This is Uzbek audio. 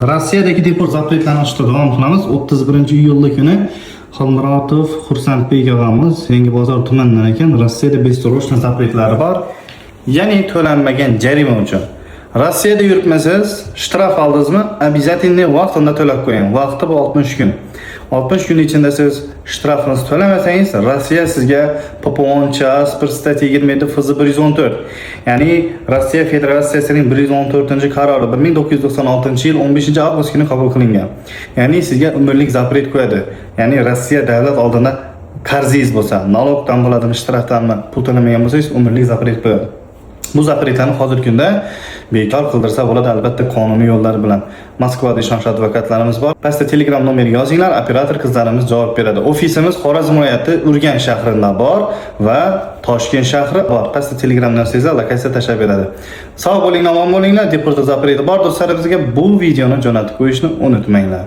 Rossiyadagi deport запрет larni ochishda davom qilamiz. 31 iyulda kuni Xolmurotov Xursandbek og'amiz Yangibozor tumanidan ekan. Rossiyada бессрочный запрет lari bor. Ya'ni to'lanmagan jarima uchun. Rossiyada yuribmisiz, shtraf oldingizmi? Обязательно vaqtida to'lab qo'ying. Vaqti bu 60 kun. 60 kun ichida siz shtrafini to'lamasangiz, Rossiya sizga по час 1 статья 27 ФЗ 114, ya'ni Rossiya Federatsiyasining 114-qarori 1996 yil 15 avgust kuni qabul qilingan. Ya'ni sizga umrlik запрет qo'yadi. Ya'ni Rossiya davlat oldida qarzingiz bo'lsa, налог dan bo'ladimi, shtrafdanmi, pul to'lamagan bo'lsangiz, umrlik запрет qo'yadi. Bu запрет larni hozirgi kunda bekor qildirsa bo'ladi, albatta, qonuniy yo'llar bilan. Moskvada ishonchli advokatlarimiz bor. Pastda Telegram nomeriga yozinglar, operator qizlarimiz javob beradi. Ofisimiz Xorazm viloyati Urganch shahrida bor va Toshkent shahri bor. Pastda Telegramdan yozsangizlar, lokatsiya tashlab beradi. Sog' bo'linglar, omon bo'linglar. Deport запрет i bor do'stlarimizga bu videoni jo'natib qo'yishni unutmanglar.